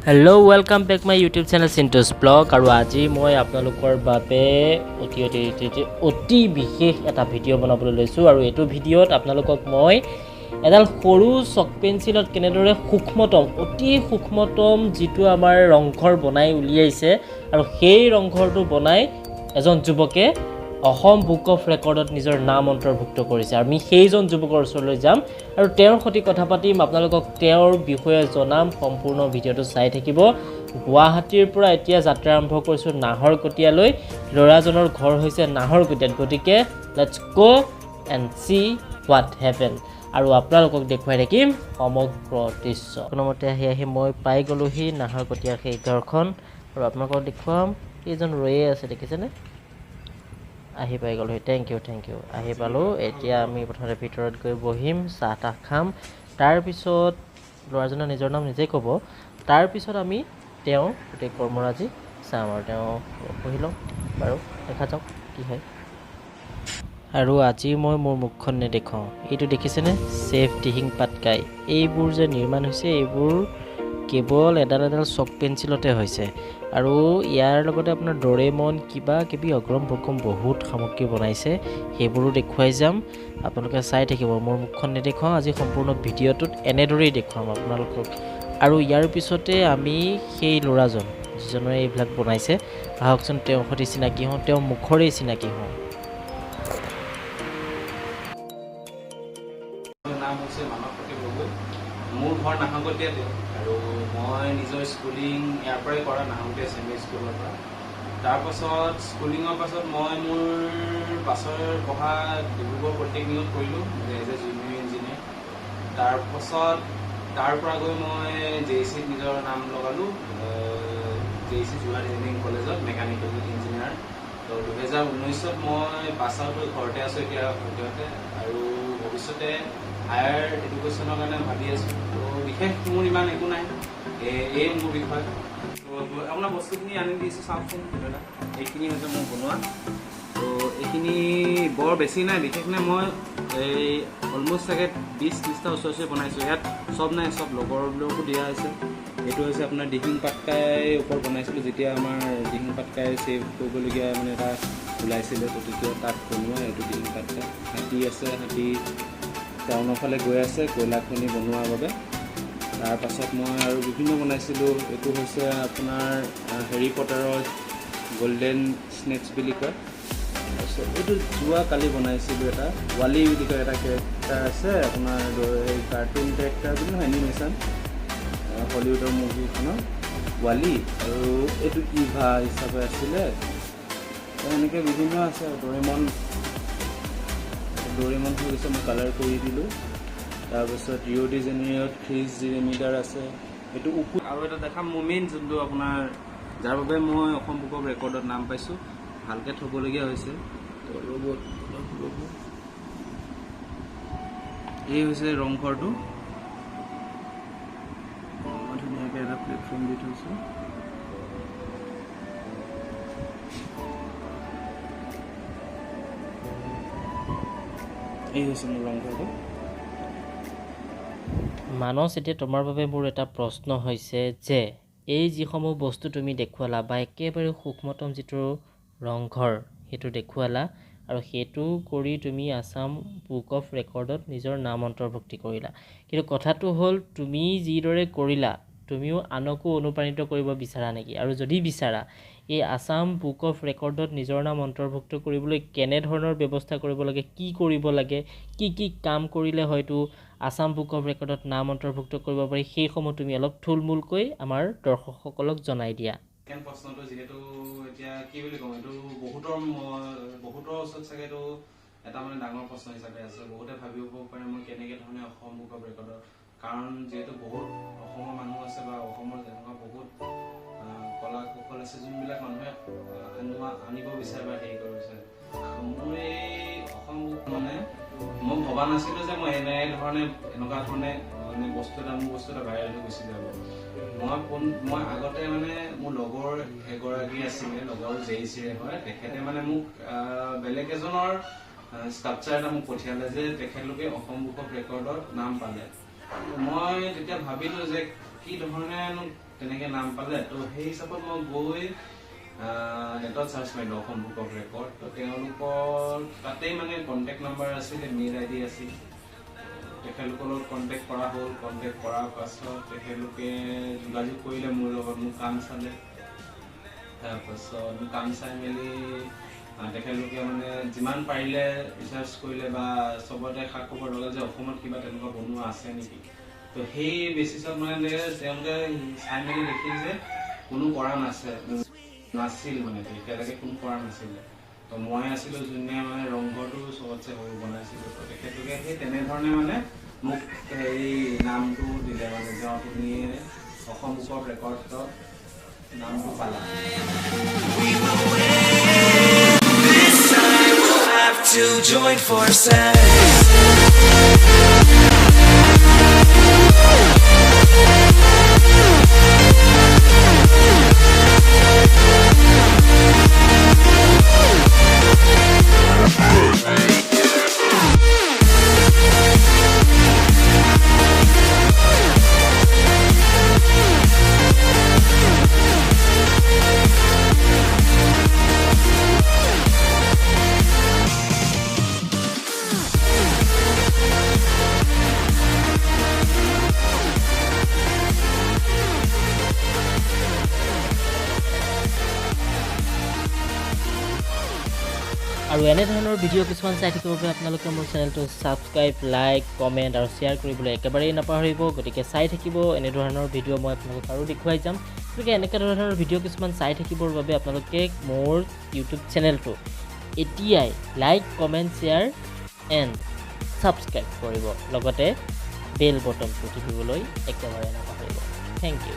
Hello, welcome back my YouTube channel Chintu's blog. আৰু আজি মই আপোনালোকৰ বাবে অতি অতি অতি অতি অতি বিশেষ এটা ভিডিঅ' বনাবলৈ লৈছোঁ। আৰু এইটো ভিডিঅ'ত আপোনালোকক মই এডাল সৰু চক পেঞ্চিলত কেনেদৰে সূক্ষ্মতম, অতি সূক্ষ্মতম যিটো আমাৰ ৰংঘৰ বনাই উলিয়াইছে আৰু সেই ৰংঘৰটো বনাই এজন যুৱকে অসম বুক অফ ৰেকৰ্ডত নিজৰ নাম অন্তৰ্ভুক্ত কৰিছে। আমি সেইজন যুৱকৰ ওচৰলৈ যাম আৰু তেওঁৰ সৈতে কথা পাতিম, আপোনালোকক তেওঁৰ বিষয়ে জনাম। সম্পূৰ্ণ ভিডিঅ'টো চাই থাকিব। গুৱাহাটীৰ পৰা এতিয়া যাত্ৰা আৰম্ভ কৰিছোঁ নাহৰকটীয়ালৈ। ল'ৰাজনৰ ঘৰ হৈছে নাহৰকটীয়াত। গতিকে let's go and see what happen. আৰু আপোনালোকক দেখুৱাই থাকিম সমগ্ৰ দৃশ্য। কোনোমতে আহি আহি মই পাই গ'লোহি নাহৰকটীয়াৰ সেই ঘৰখন আৰু আপোনালোকক দেখুৱাম। এইজন ৰৈয়ে আছে, দেখিছেনে? আহি পাই গ'লোহি। Thank U, thank U. আহি পালোঁ। এতিয়া আমি প্ৰথমতে ভিতৰত গৈ বহিম, চাহ তাহ খাম। তাৰপিছত ল'ৰাজনৰ নিজৰ নাম নিজেই ক'ব। তাৰপিছত আমি তেওঁৰ গোটেই কৰ্মৰাজি চাম আৰু তেওঁ বহি লওঁ বাৰু, দেখা যাওক কি হয়। আৰু আজি মই মোৰ মুখখন নেদেখুৱাওঁ। এইটো দেখিছেনে? ছেভ দিহিং পাটকাই। এইবোৰ যে নিৰ্মাণ হৈছে, এইবোৰ কেৱল এডাল এডাল চক পেঞ্চিলতে হৈছে। আৰু ইয়াৰ লগতে আপোনাৰ ডৰেমন কিবা কিবি অগ্ৰম বগ্ৰম বহুত সামগ্ৰী বনাইছে, সেইবোৰো দেখুৱাই যাম। আপোনালোকে চাই থাকিব। মোৰ মুখখন নেদেখুৱাওঁ আজি, সম্পূৰ্ণ ভিডিঅ'টোত এনেদৰেই দেখুৱাম আপোনালোকক। আৰু ইয়াৰ পিছতে আমি সেই ল'ৰাজন যিজনে এইবিলাক বনাইছে, আহকচোন তেওঁৰ সৈতে চিনাকি হওঁ, তেওঁৰ মুখৰেই চিনাকি হওঁ। মোৰ নাম হৈছে মানৱ প্ৰতীক গগৈ। মোৰ ঘৰ নাহৰকটীয়াতে আৰু মই নিজৰ স্কুলিং ইয়াৰ পৰাই কৰা, নাহৰকটীয়া এছ এম ই স্কুলৰ পৰা। তাৰপাছত স্কুলিঙৰ পাছত মই মোৰ পাছৰ পঢ়া ডিব্ৰুগড় পলিটেকনিকত কৰিলোঁ এজ এ জুনিয়ৰ ইঞ্জিনিয়াৰ। তাৰপাছত তাৰ পৰা গৈ মই জে ই চিত নিজৰ নাম লগালোঁ, J E C Jorhat engineering কলেজত মেকানিকেল ইঞ্জিনিয়াৰ। তো 2019ত মই পাছ আউট হৈ ঘৰতে আছোঁ এতিয়া সদ্যহতে, আৰু ভৱিষ্যতে হায়াৰ এডুকেশ্যনৰ কাৰণে ভাবি আছোঁ। তো বিশেষ মোৰ ইমান একো নাই, এই মোৰ বিষয়। তো আপোনাৰ বস্তুখিনি আনি দিছোঁ, চাওকচোন দাদা। এইখিনি হৈছে মোৰ বনোৱা। তো এইখিনি বৰ বেছি নাই, বিশেষ নাই। মই এই অলমষ্ট চাগে 20-30টা ওচৰা ওচৰি বনাইছোঁ। ইয়াত চব নাই, চব লগৰবিলাকো দিয়া হৈছে। এইটো হৈছে আপোনাৰ দিহিং পাটকাইৰ ওপৰত বনাইছিলোঁ, যেতিয়া আমাৰ দিহিং পাটকাই ছেভ কৰিবলগীয়া মানে এটা ওলাইছিলে, তো তেতিয়া তাত বনোৱা এইটো দিহিং পাটকাই। হাতী আছে, হাতী টাউনৰ ফালে গৈ আছে কয়লা খনি বনোৱাৰ বাবে। তাৰপাছত মই আৰু বিভিন্ন বনাইছিলোঁ। এইটো হৈছে আপোনাৰ হেৰি পটাৰৰ গল্ডেন স্নেটছ বুলি কয়। তাৰপিছত এইটো যোৱাকালি বনাইছিলোঁ এটা ৱালি বুলি কয় এটা কেৰেক্টাৰ আছে আপোনাৰ, এই কাৰ্টুন কেৰেক্টাৰ বুলি নহয়, এনিমেশ্যন হলিউডৰ মুভিখনৰ ৱালি। আৰু এইটো ইভা হিচাপে আছিলে। এনেকৈ বিভিন্ন আছে। ডৰেমন, ডৰেমন হৈ গৈছে, মই কালাৰ কৰি দিলোঁ। তাৰপিছত ৰিঅ' ডি জেনেৰিঅ'ত খ্ৰীজ জিৰেমিটাৰ আছে। এইটো উকু আৰু এটা দেখাম মোৰ মেইন যোনটো আপোনাৰ, যাৰ বাবে মই অসম বুক অফ ৰেকৰ্ডত নাম পাইছোঁ, ভালকৈ থ'বলগীয়া হৈছে। তো ৰ'ব অলপ, ৰ'ব। এই হৈছে ৰংঘৰটো। মই ধুনীয়াকৈ এটা প্লেটফৰ্ম দি থৈছোঁ। এই হৈছে মোৰ ৰংঘৰটো। মানস, এতিয়া তোমাৰ বাবে মোৰ এটা প্ৰশ্ন হৈছে যে এই যিসমূহ বস্তু তুমি দেখুৱালা বা একেবাৰে সূক্ষ্মতম যিটো ৰংঘৰ সেইটো দেখুৱালা আৰু সেইটো কৰি তুমি আছাম বুক অফ ৰেকৰ্ডত নিজৰ নাম অন্তৰ্ভুক্তি কৰিলা, কিন্তু কথাটো হ'ল তুমি যিদৰে কৰিলা তুমিও আনকো অনুপ্ৰাণিত কৰিব বিচাৰা নেকি? আৰু যদি বিচাৰা, এই আছাম বুক অফ ৰেকৰ্ডত নিজৰ নাম অন্তৰ্ভুক্ত কৰিবলৈ কেনেধৰণৰ ব্যৱস্থা কৰিব লাগে, কি কৰিব লাগে, কি কি কাম কৰিলে হয়তো আছাম বুক অফ ৰেকৰ্ডত নাম অন্তৰ্ভুক্ত কৰিব পাৰি, সেইসমূহ তুমি অলপ থুলমূলকৈ আমাৰ দৰ্শকসকলক জনাই দিয়া। ছেকেণ্ড প্ৰশ্নটো যিহেতু এতিয়া কি বুলি ক'ম, এইটো বহুতৰ ওচৰত চাগে এইটো এটা মানে ডাঙৰ প্ৰশ্ন হিচাপে আছে। বহুতে ভাবিব পাৰে মই কেনেকে ধৰণে অসম বুক অফ ৰেকৰ্ডৰ, কাৰণ যিহেতু বহুত অসমৰ মানুহ আছে বা অসমৰ তেনেকুৱা বহুত কলা কৌশল আছে যোনবিলাক মানুহে আনিব বিচাৰে বা হেৰি কৰিব বিচাৰে। মোৰ এই অসম বুক মানে মই ভবা নাছিলো যে মই এনেধৰণে এনেকুৱা ধৰণে মানে বস্তু এটা, মোৰ বস্তু এটা ভাইৰেল হৈ গুচি যাব। মই আগতে মানে মোৰ লগৰ এগৰাকী আছিলে, লগৰ জে ই চিৰে হয়, তেখেতে মানে মোক বেলেগ এজনৰ ষ্ট্ৰাকচাৰ এটা মোক পঠিয়ালে যে তেখেতলোকে অসম বুক অফ ৰেকৰ্ডত নাম পালে। মই তেতিয়া ভাবিলো যে কি ধৰণেনো তেনেকৈ নাম পালে। তো সেই হিচাপত মই গৈ নেটত চাৰ্চ মাৰিলোঁ অসম বুক অফ ৰেকৰ্ড। তো তেওঁলোকৰ তাতেই মানে কণ্টেক্ট নাম্বাৰ আছিলে, মেইল আই ডি আছিল, তেখেতলোকৰ লগত কণ্টেক্ট কৰা হ'ল। কণ্টেক্ট কৰাৰ পাছত তেখেতলোকে যোগাযোগ কৰিলে মোৰ লগত, মোৰ কাম চালে। তাৰপাছত মোৰ কাম চাই মেলি তেখেতলোকে মানে যিমান পাৰিলে ৰিচাৰ্চ কৰিলে বা চবতে খা খবৰ লগালে যে অসমত কিবা তেনেকুৱা বনোৱা আছে নেকি। তো সেই বেচিছত মানে তেওঁলোকে চাই মেলি দেখিল যে কোনো কৰা নাছিল, মানে এতিয়ালৈকে কোনো কৰা নাছিলে। তো মই আছিলোঁ যোনে মানে ৰংঘৰটো চবতছে সৰু বনাইছিলোঁ। তো তেখেতলোকে সেই তেনেধৰণে মানে মোক হেৰি নামটো দিলে, মানে যে তুমি অসম বুক অফ ৰেকৰ্ডত নামটো পালা। To join forces. আৰু এনেধৰণৰ ভিডিঅ' কিছুমান চাই থাকিবৰ বাবে আপোনালোকে মোৰ চেনেলটো ছাবস্ক্ৰাইব, লাইক, কমেণ্ট আৰু শ্বেয়াৰ কৰিবলৈ একেবাৰেই নাপাহৰিব। গতিকে চাই থাকিব, এনেধৰণৰ ভিডিঅ' মই আপোনালোকক আৰু দেখুৱাই যাম। গতিকে এনেকুৱা ধৰণৰ ভিডিঅ' কিছুমান চাই থাকিবৰ বাবে আপোনালোকে মোৰ ইউটিউব চেনেলটো এতিয়াই like, comment, share and subscribe কৰিব, লগতে বেল বটনটো টিপিবলৈ একেবাৰে নাপাহৰিব। Thank you.